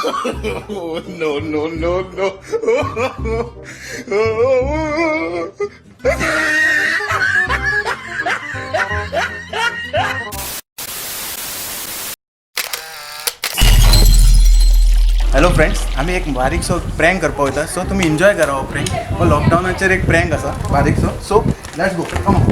No, no, no, no. Hello friends, आमी एक बारीकसो प्रँक करपाक वयता. सो तुमी एन्जॉय करा हो प्रँक. हो लॉकडावनाचेर एक प्रँक आसा बारीकसो. So let's go, come on.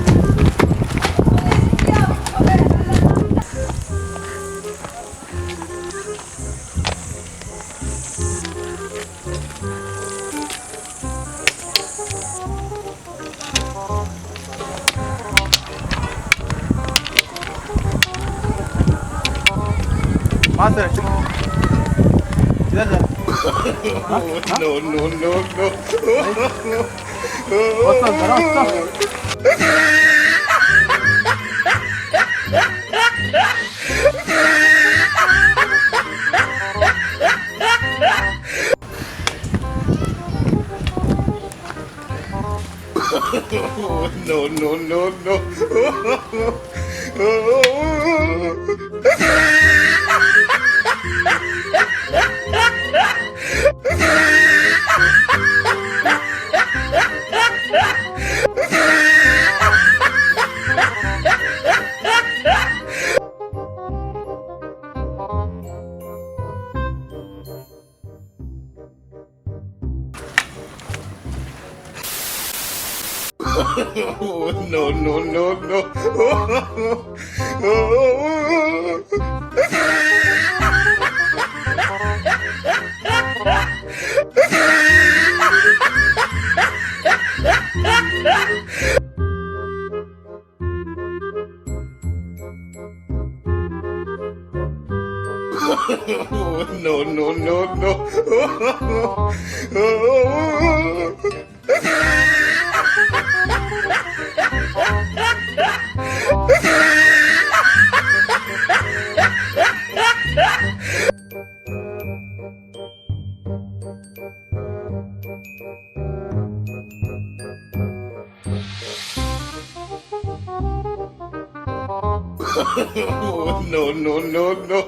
मास्तर कितें जालें? No, no, no, no. वचो घरा वचो. No, no, no, no. No, no, no, no. No, no, no, no. No, no, no, no.